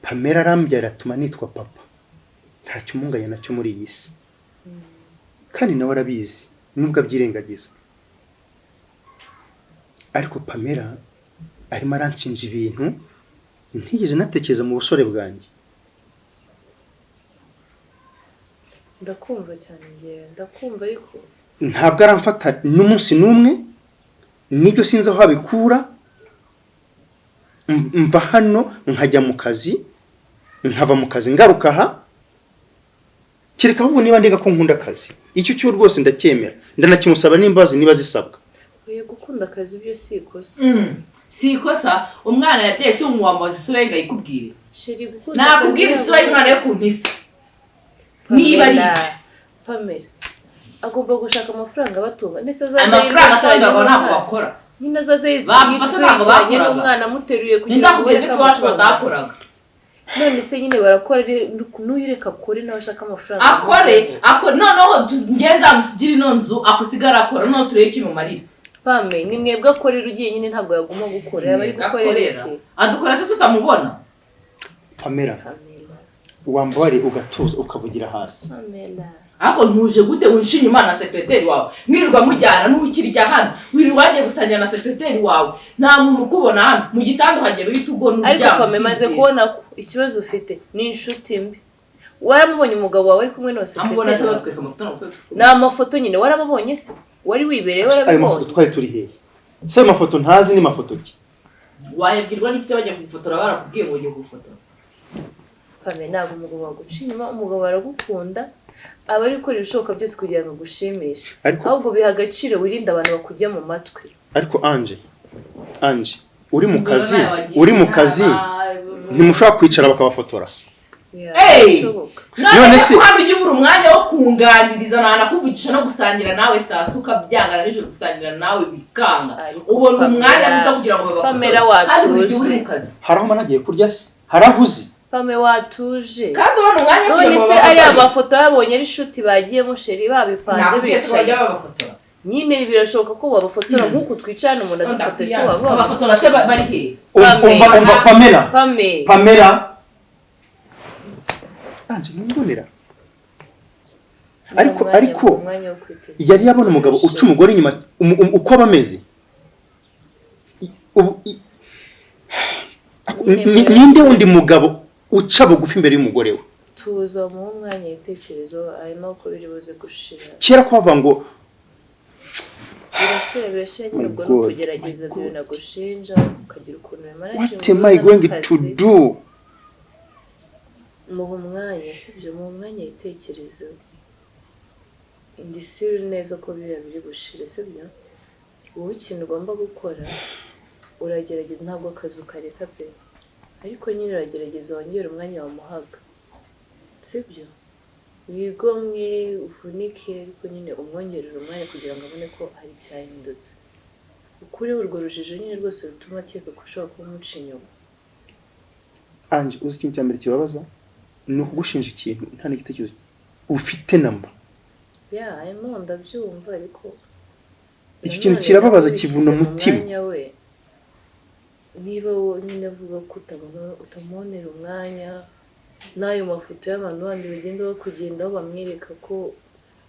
Pamela arambyara atuma nitwa papa. Ntacyo umunganya nacyo muri iyi si. Kandi nawe arabizi, nubwo abyirengagiza. Ariko Pamela arimo aranshinja ibintu ntigeze natekereza mu busore bwanjye. Ndakumva cyane, ngewe ndakumva, ariko Ntabwo aramfata n'umunsi n'umwe, nibyo sinzi aho abikura. Mva hano nkajya mu kazi, nkava mu kazi ngaruka aha, kereka ahubwo niba ndega ko nkunda akazi, icyo cyo rwose ndacyemera, ndanakimusaba n'imbabazi niba zisabwa. Oya, gukunda akazi byo si ikosa. Si ikosa. Umwana yabyaye si umuwamubaza isura ye ngo ayikubwire? Chéri, gukunda Nakubwira akazi isura ntabwo- y'umwana yo kuntu isa niba ari Pamela, ibyo. Pamela agomba gushaka amafaranga abatunga, ndetse azaza Amafaranga yicaranye asanga ntabwo n'umwana. bakora. Nyine azaza Ba- basa ntabwo yicaranye bakoraga. n'umwana amuteruye kugira Ninde ngo akubwiye ubone ko iwacu amafaranga. batakoraga? None se nyine barakora, n'uyu reka akore nawe ashaka amafaranga. Akore, akore, noneho njye nzamusigire ino nzu, akusigara akora, noneho turebe icyo imumarira. Pame, ni mwebwe akorera ugiye nyine ntabwo yaguma gukora, yaba ari gukorera Akorera. iki? Adukora se tutamubona? Pamela, Pamela. wambabariye ugatuza ukavugira hasi. Pamela. Ariko ntuje gute unsha inyuma na secrétaire wawe, mwirirwa mujyana n'ukirya hano, wirirwa wagiye gusangira na secrétaire wawe, nta muntu ukubona hano mu gitanda, uhagera uhita ugona Ariko uryama Pame, maze usinzira. kubona ko ikibazo ufite ni inshuti mbi. Waramubonye umugabo wawe ari kumwe n'uwo Amubona se? secrétaire wawe? Batwereka amafoto ntabwo Ni amafoto nyine, warababonye se? Wari wibereye Ayo mafoto warabibonye? twari turi hehe se? Ayo mafoto ntazi ni mafoto ki? Wayabwirwa n'iki se? Bajya kugufotora barakubwiye ngo ugiye gufotora? Pame, ntabwo umugabo waguca inyuma. Umugabo aragukunda, aba ari gukora ibishoboka byose kugira ngo agushimishe. Ariko Ahubwo biha agaciro, wirinde abantu bakujya mu matwi. Ariko Anje, uri mu kazi, uri mu kazi, ntimushobora kwicara bakabafotora. Hey! Birashoboka. None None se se- ko hano ujya ubura umwanya wo kunganiriza, nanakuvugisha no gusangira nawe saa sita ukabyanga, na nijoro gusangira nawe bikanga. Ariko Ubona Pamela- umwanya muto kugira ngo babafotore, Pamela kandi buri gihe uri watuje. mu kazi. Hari aho mba nagiye kurya se? Hari aho uzi? Pame, watuje. Kandi ubona umwanya wo None kugira ngo se ariya babafotorere. mafoto yabonye ari shoot bagiyemo, chéri, babipanze Nakubwiye se ko bicaye. bajya babafotora? Nyine birashoboka ko babafotora nk'uku twicarana umuntu adufotora, se waba Babafotora se bari hehe? Pame. Umva, umva Pamela. Pame. Pamela, anje ntumbonera, ariko Umwanya- ariko umwanya wo kwitekereza. yari yabona umugabo uca umugore inyuma, uko aba ameze. Ubu ninde wundi mugabo uca bugufi imbere y'umugore we? Tuza, muhe umwanya ibitekerezo, harimo ko biri buze gushira. Kera ko bavuga ngo Birashira, birashira nyine. My Ubwo ni God, ukugerageza my ibyo God. binagushinja, ukagira ukuntu What am I going to do? Muha umwanya, sibyo? Muha umwanya ibitekerezo. Ndi sure neza ko biriya biri bushire, sibyo? Wowe ikintu ugomba gukora, uragerageza, ntabwo akazi ukareka pe, ariko nyine uragerageza wongere umwanya wamuhaga, sibyo? Wigomwe, uvunike, ariko nyine umwongerere umwanya kugira ngo abone ko hari icyahindutse. Ukureho urwo rujijo nyine rwose rutuma akeka ko ushobora kuba umuca inyuma. Anje, uzi ikintu cya mbere kibabaza? Ni ukugushinja ikintu nta n'igitekerezo ufite namba. Yeah, I know, ndabyumva, ariko Icyo kintu nanone kirababaza, nawe kivuna wishyize mu umutima. mwanya we. Niba wowe nyine avuga ko utamubonera umwanya, n'ayo mafoto y'abantu bandi bagenda bakugendaho bamwereka ko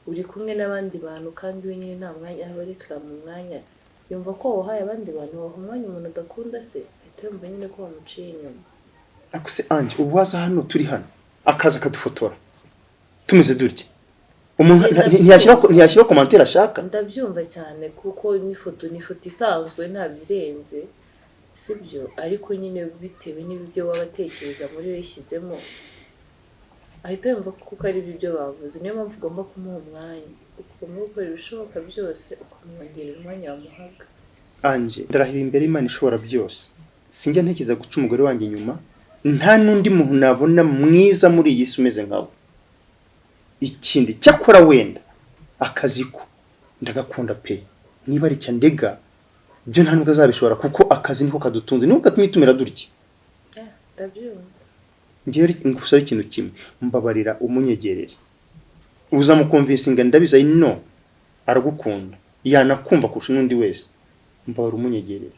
uri kumwe n'abandi bantu, kandi we nyine nta mwanya aba arekara mu mwanya, yumva ko wahaye abandi bantu. Waha umwanya umuntu adakunda se? Ahita yumva nyine ko wamuciye inyuma. Ariko se Anje, ubu waza hano, turi hano, akaza akadufotora tumeze dutya, umuntu Ngenda. ntiyashyiraho commentaire ashaka? Ndabyumva cyane, kuko n'ifoto ni ifoto isanzwe, nta birenze, sibyo? Ariko nyine bitewe n'ibyo waba atekereza muri we yishyizemo, ahita yumva ko kuko ari ibyo bavuze. Niyo mpamvu ugomba kumuha umwanya, ugomba gukora ibishoboka byose ukamwongerera umwanya wamuhaga. Anje, ndarahira imbere y'Imana ishobora byose, sinjya ntekereza guca umugore wanjye inyuma. Nta n'undi muntu nabona mwiza muri iyi si umeze nkawe. Ikindi cyakora, wenda akazi ko ndagakunda pe, niba ari icyo ndega byo nta nubwo azabishobora, kuko akazi niko kadutunze, niko gatumye tumera dutya. Ndabyumva. Ngewe ngusaba ikintu kimwe: mbabarira umunyegerere, uzamuconvincinga, ndabizi, I know aragukunda, yanakumva kurusha n'undi wese. Mbabarira umunyegerere.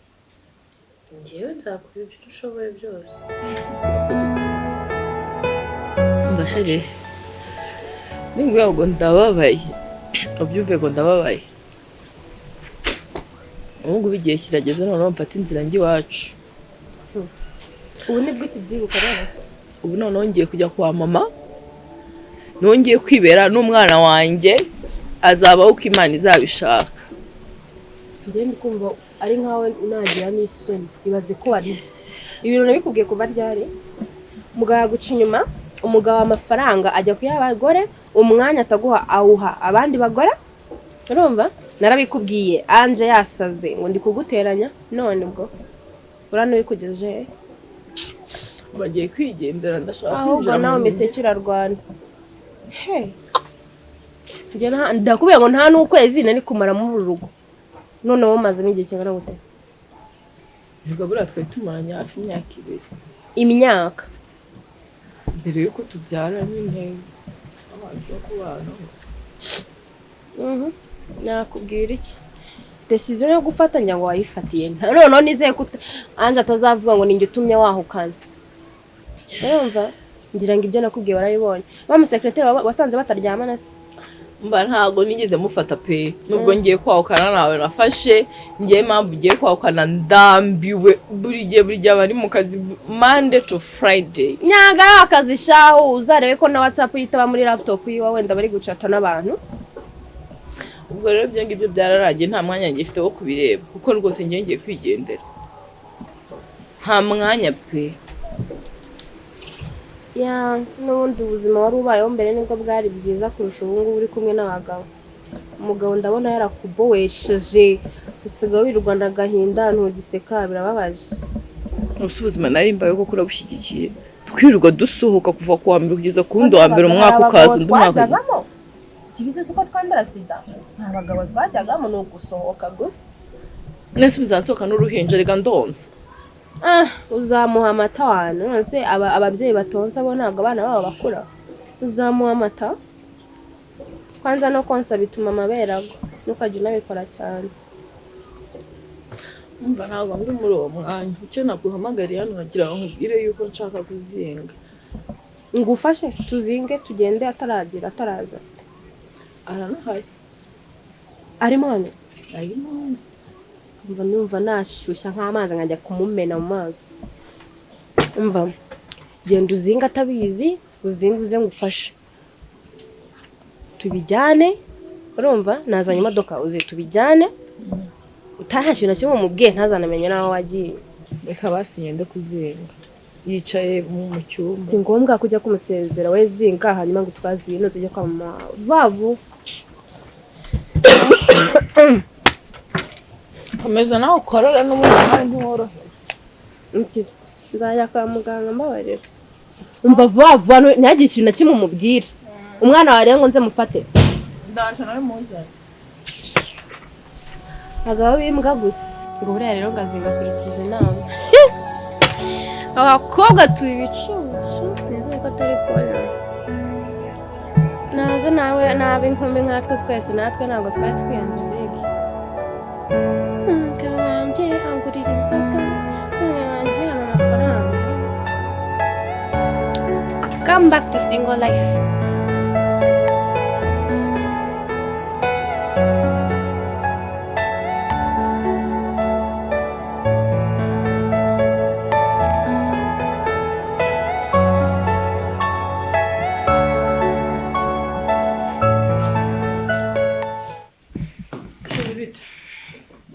Njyewe nzakora ibyo ushoboye byose. Mbashare ninguye ngo ndababaye, ubyumve ngo ndababaye. Ubu ngubu igihe kirageze noneho mfata inzira njya iwacu. Ubu nibwo ukibyibuka rero? Ubu noneho ngiye kujya kwa mama, nongeye kwibera n'umwana wanjye, azabaho uko Imana izabishaka. Njyewe ndi kumva ari nkawe unagira n'isoni. Ibaze ko warize ibintu nabikubwiye kuva ryari. Umugabo yaguca inyuma, umugabo amafaranga ajya kuyaha abagore, umwanya ataguha awuha abandi bagore. Urumva narabikubwiye, Anje yasaze ngo ndi kuguteranya, none ubwo urano bikugejeje he? Bagiye kwigendera, ndashaka Ahubwo kwinjira nawe mu nzu. miseke urarwana he? Njye ndakubwiye ngo nta n'ukwezi nari kumara muri uru rugo, none wowe umazemo igihe kingana gute? Ubwo buriya twari tumaranye hafi imyaka 2. Imyaka? Mbere y'uko tubyara nyine, abanje yo kubana. Nakubwira iki? Decision yo gufata ngira ngo wayifatiye. Noneho nizeye ko Anje atazavuga ngo ninjye utumye wahukana. Urumva ngira ngo ibyo nakubwiye warabibonye. Wa musekreteri wasanze bataryamana se? Mba ntabwo nigeze mufata pe. Nubwo ngiye kwahukana nawe nafashe. Ngiye, impamvu ngiye kwahukana, ndambiwe. Buri gihe, buri gihe aba ari mu kazi, Monday to Friday. Nyaga ari akazi shahu. Uzarebe ko na WhatsApp yitaba muri laptop yiwe, wenda bari gucata n'abantu. Ubwo rero ibyo ngibyo byararangiye, nta mwanya ngifite wo kubireba, kuko rwose ngiye ngiye kwigendera, nta mwanya pe. Yeah, n'ubundi ubuzima wari ubayeho mbere nibwo bwari bwiza kurusha ubu ngubu uri kumwe n'abagabo. Umugabo ndabona yarakubowesheje, usigaye wirwana agahinda, ntugiseka, birababaje. Ubuse ubuzima nari mbayeho koko urabushyigikiye? Twirirwa dusohoka kuva ku wa mbere kugeza ku wundi wa mbere, umwaka ukaza undi mwaka. Twajyagamo ikibisi uko twandura sida, nta bagabo twajyagamo, ni ugusohoka gusa. Mwese muzansohoka n'uruhinja, reka ndonsa. Ah, uzamuha amata wana. None se ababyeyi batonsa bo ntabwo abana babo bakura? Uzamuha amata. Kwanza no konsa bituma amabere agwa, ntukajya unabikora cyane. Umva, ntabwo ndi muri uwo mwanya. Icyo naguhamagariye hano, nagira ngo nkubwire yuko nshaka kuzinga. Ngufashe tuzinge tugende ataragira, ataraza. Aranahari. Arimo hano? Arimo. Umva, numva nashyushya nk'amazi nkajya kumumena mu mazi. Umva, genda uzinge atabizi, uzinge uze ngufashe tubijyane. Urumva, nazanye imodoka, uze tubijyane nta kintu na kimwe umubwiye, ntazanamenye n'aho wagiye. Reka basi ngende kuzinga, yicaye mu cyumba. Si ngombwa kujya kumusezera, we zinga hanyuma ngo utwaze ibintu tujye kwa mama vuba. Komeza nawe ukorora, n'ubundi nawe ntiworohewe. Nzajya kwa muganga, mbabarira. Umva, vuba vuba, ntihagire ikintu na kimwe umubwira. Umwana wawe rero ngo nze mufate. Ndaje nawe muzane. Abagabo b'imbwa gusa. Ngo buriya rero ngazinga akurikije inama. Abakobwa tuba ibicucu, nizere ko atari kubona. Nazo nawe nabe inkumi nkatwe twese, natwe ntabwo twari twiyanze mbega. Umugabo wanjye angurira inzoga, umugabo wanjye ampa amafaranga. Come back to single life.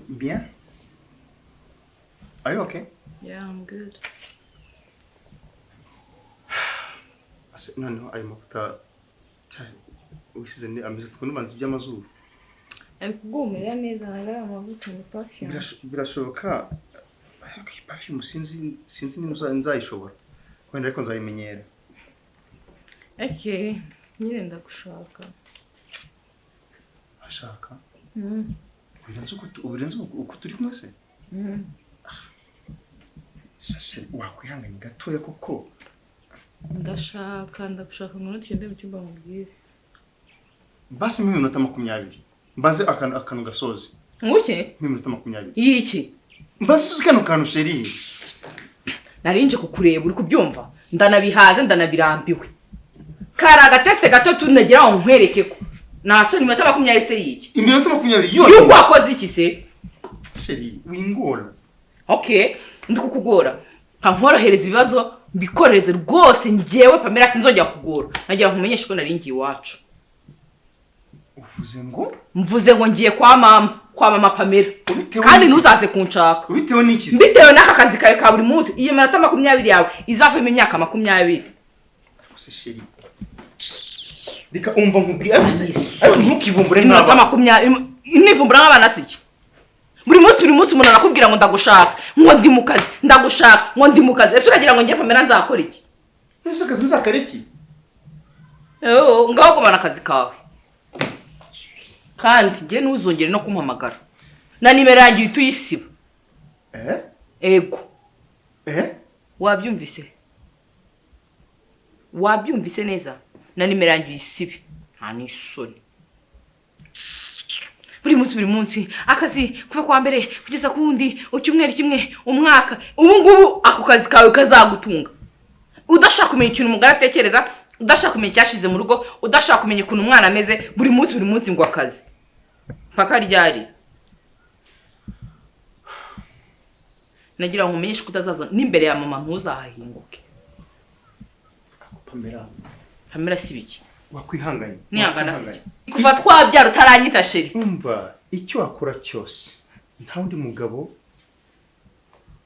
Bien. Are you okay? Yeah, I'm good. Ase noneho ayo mavuta cyane wisize ni ameze ukuntu ubanza iby'amazuru. Ari kugumirira neza, ntabwo ari amavuta, ni perfume. Birashoboka, ariko iyi perfume sinzi niba nzayishobora. Wenda ariko nzayimenyera. Okay, nyine ndagushaka. Ashaka? Ubirenze uko turi kumwe se? Shashe, wakwihanganye gatoya koko. Ndashaka, ndagushaka ngo tugende mu cyumba mubwire. Basi mu minota 20. Mbanze akantu gasozi. Nguki? Mu minota 20. Yiki? Mbanze uzi kano kantu chérie. Narinje kukureba, uri kubyumva? Ndanabihaze, ndanabirambiwe. Kari agatese gato tunagira aho nkwereke ko. Naso ni minota 20 se yiki? Iminota 20 yose. Yuko wakoze iki se? Chérie, wingora. Okay, ndi kukugora. Nka nkorohereza ibibazo mbikoreze rwose, njyewe Pamela sinzongera kugora. Nagira nkumenyeshe ko nari ngiye iwacu. Uvuze ngo? Mvuze ngo ngiye kwa mama, kwa mama Pamela. Kandi ntuzaze kunshaka. Ubitewe n'iki se? Mbitewe n'aka kazi kawe ka buri munsi. Iyo minota 20 yawe izavamo imyaka 20. Gusa chérie, reka umva nkubwire, ariko ntukivumbure Iminota nk'abana. 20 nivumbura nk'abana si iki? Buri munsi buri munsi umuntu arakubwira ngo ndagushaka, ngo ndi mu kazi, ndagushaka, ngo ndi mu kazi. Ese uragira ngo njye Pamela nzakora iki? Ese akazi nzakora iki? Oh, ngaho gumana akazi kawe. Kandi njye ntuzongere no kumpamagara. Na nimero yanjye uhita uyisiba. Eh? Ego. Eh? Wabyumvise? Wabyumvise neza? Na nimero yanjye uyisibe. Nta n'isoni. Buri munsi buri munsi akazi kuva kwa mbere kugeza ku wundi, icyumweru kimwe, umwaka. Ubu ngubu ako kazi kawe kazagutunga. Udashaka kumenya ikintu umugore atekereza, udashaka kumenya icyashize mu rugo, udashaka kumenya ukuntu umwana ameze, buri munsi buri munsi ngo akazi. Mpaka ryari? Nagira ngo nkumenyeshe ko utazaza n'imbere ya mama, ntuzahahinguke. Pamela. Pamela si biki? Wakwihanganye. Nihangana si iki? Kuva twabyara utaranyita chérie. Umva, icyo wakora cyose nta wundi mugabo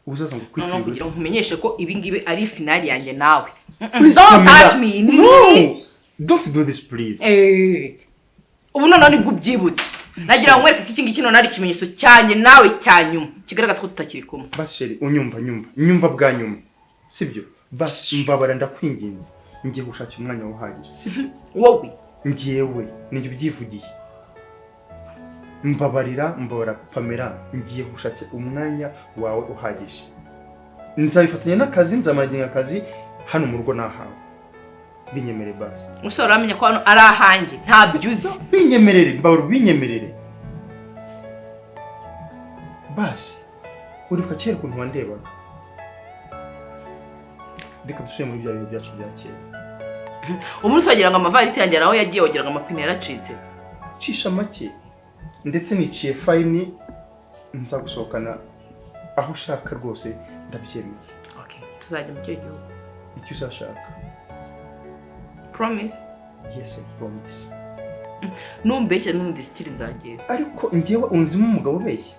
uzaza ngo Noneho kwitirwe. kugira ngo nkumenyeshe ko ibi ngibi ari finale yanjye nawe. Please, Don't Pamela. touch me. No! Don't do this, please. Ubu noneho nibwo ubyibutse. Nagira ngo nkwereke ko iki ngiki noneho ari ikimenyetso cyanjye nawe cya nyuma kigaragaza ko tutakiri kumwe. Basi chérie, unyumva nyumva nyumva bwa nyuma, sibyo? Basi mbabara, ndakwinginze, ngiye gushakira umwanya uhagije, sibyo? Wowe? Ngiyewe ninjye ubyivugiye. Mbabarira, mbabara Pamela, ngiye gushakira umwanya wawe uhagije. Nzabifatanya n'akazi, nzamaraginga akazi hano mu rugo nahawe. Binyemere basi. Umusore, uramenya ko hano ari ahanjye, ntabyo uzi. Binyemerere, mbabara, binyemerere basi. Uribuka kera ukuntu wandebaga? Reka dusubire muri bya bihe byacu bya kera. Umunsi wagira ngo amavarisi yanjye ari aho yagiye, wagira ngo amapine yaracitse. Cisha make, ndetse niciye fine, nza gusohokana aho ushaka rwose, ndabyemeye. Okay, tuzajya mu kihe gihugu? Icyo uzashaka. Promise? Yes, I promise. Numbeshya n'undi sitiri nzagenda. Ariko njyewe unzimo umugabo ubeshya?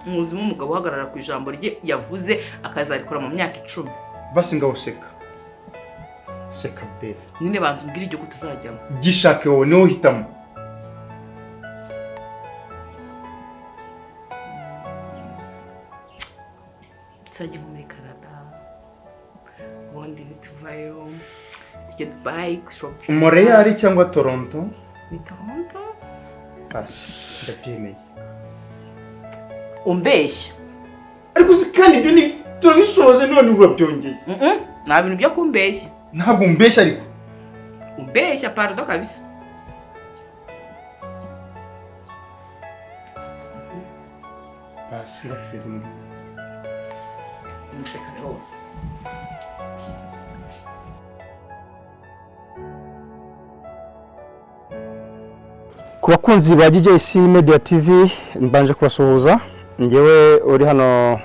Mwuzimo umugabo uhagarara ku ijambo rye yavuze akazarikora mu myaka 10. Basi ngaho seka, seka bebe. Nyine banza umbwire igihugu tuzajyamo. Gishake wowe, niwe uhitamo. Tuzajya nko muri Canada, ubundi nituvayo tujye Dubai gushopinga. Montreal cyangwa Toronto? Ni Toronto. Basi ndabyemeye. Umbeshya. Ariko uzi kandi ibyo ni turabishoje, none urabyongeye. Nta bintu byo kumbeshya. Ntabwo umbeshya ariko. Umbeshya, pardon kabisa. Basi ndabyemeye. Nseka rwose. Ku bakunzi ba GJC Media TV, mbanje kubasuhuza. Ngewe uri hano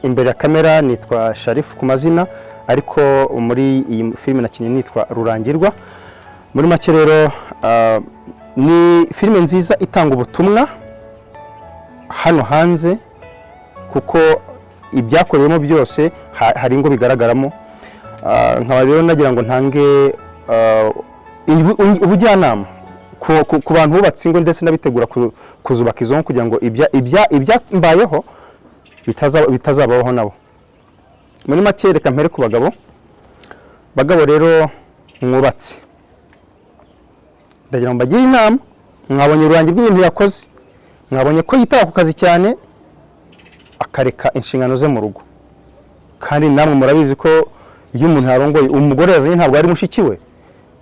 imbere ya kamera nitwa Sharif ku mazina, ariko muri iyi filime nakinnye nitwa Rurangirwa. Muri make rero, ni filime nziza itanga ubutumwa hano hanze, kuko ibyakorewemo byose hari ingo bigaragaramo. Nkaba rero nagira ngo ntange ubujyanama ku bantu bubatse ingo ndetse n'abitegura kuzubaka izo ngo, kugira ngo ibyambayeho bitazabaho nabo. Muri make, reka mpere ku bagabo. Bagabo rero mwubatse, ndagira ngo mbagire inama. Mwabonye ururangi rw'ibintu yakoze, mwabonye ko yitaba ku kazi cyane akareka inshingano ze mu rugo. Kandi namwe murabizi ko iyo umuntu yarongoye, umugore yazanye ntabwo ari mushiki we,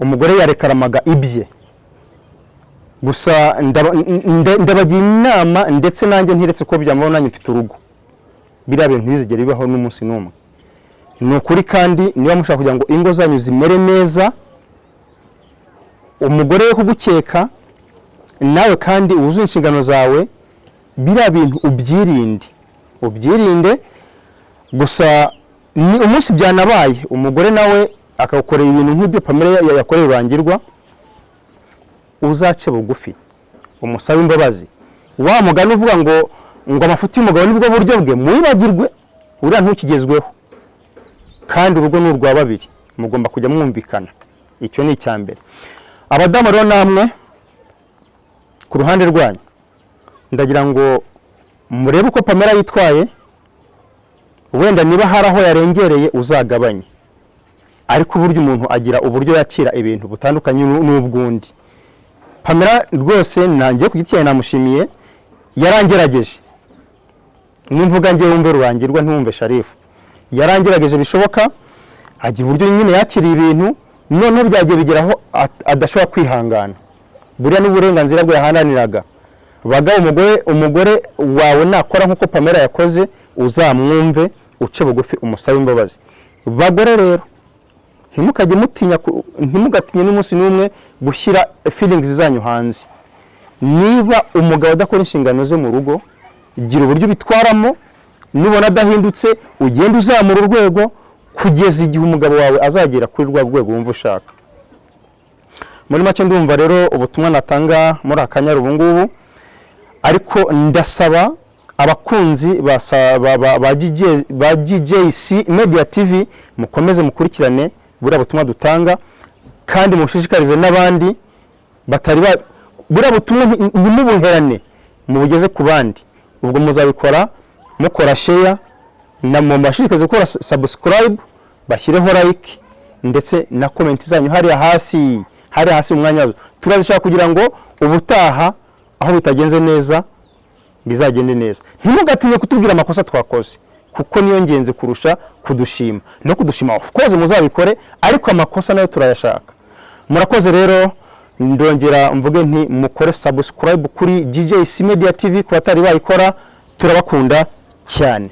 umugore yarekaramaga ibye. Gusa ndabagira inama, ndetse nanjye ntiretse ko byambaho, nanjye mfite urugo, biriya bintu ntibizigere bibaho n'umunsi n'umwe, ni ukuri. Kandi niba mushaka kugira ngo ingo zanyu zimere neza, umugore we kugukeka nawe kandi wuzuye inshingano zawe, biriya bintu ubyirinde, ubyirinde. Gusa ni umunsi byanabaye, umugore nawe akagukorera ibintu nk'ibyo Pamela yakoreye Rurangirwa, uzace bugufi umusabe imbabazi. Wa mugani uvuga ngo amafuti y'umugabo nibwo buryo bwe, mwibagirwe, uriya ntukigezweho. Kandi urugo ni urwa babiri, mugomba kujya mwumvikana. Icyo ni icya mbere. Abadamu rero namwe ku ruhande rwanyu, ndagira ngo murebe uko Pamela yitwaye. Wenda niba hari aho yarengereye uzagabanye, ariko uburyo umuntu agira uburyo yakira ibintu butandukanye n'ubwundi. Pamela rwose nanjye ku giti cyanjye namushimiye, yarangerageje. Nimvuga njye wumve Rurangirwa, ntiwumve Sharifu. Yarangerageje bishoboka, agira uburyo nyine yakiriye ibintu, noneho byagiye bigeraho adashobora kwihangana. Buriya n'uburenganzira bwe yahananiraga. Bagabo, umugore wawe nakora nk'uko Pamela yakoze, uzamwumve, uce bugufi, umusabe imbabazi. Bagore rero, ntimukajye mutinya, ntimugatinye n'umunsi n'umwe gushyira feelings zanyu hanze. Niba umugabo adakora inshingano ze mu rugo, gira uburyo ubitwaramo. Nubona adahindutse, ugenda uzamura urwego kugeza igihe umugabo wawe azagera kuri rwa rwego wumva ushaka. Muri make, ndumva rero ubutumwa natanga muri aka kanya ubu ngubu. Ariko ndasaba abakunzi ba GJC Media TV, mukomeze mukurikirane buriya butumwa dutanga, kandi mushishikarize n'abandi batari ba buriya butumwa, ntimubuherane, mubugeze ku bandi. Ubwo muzabikora mukora share na mu bashishikarize gukora subscribe. Bashyireho like ndetse na comment zanyu hariya hasi, hariya hasi mu mwanya wazo turazishaka, kugira ngo ubutaha aho bitagenze neza bizagende neza. Ntimugatinye kutubwira amakosa twakoze, kuko niyo ngenzi kurusha kudushima. No kudushima, of course, muzabikore, ariko amakosa nayo turayashaka. Murakoze rero. Ndongera mvuge nti mukore subscribe kuri GJC Media TV ku batari bayikora. Turabakunda cyane.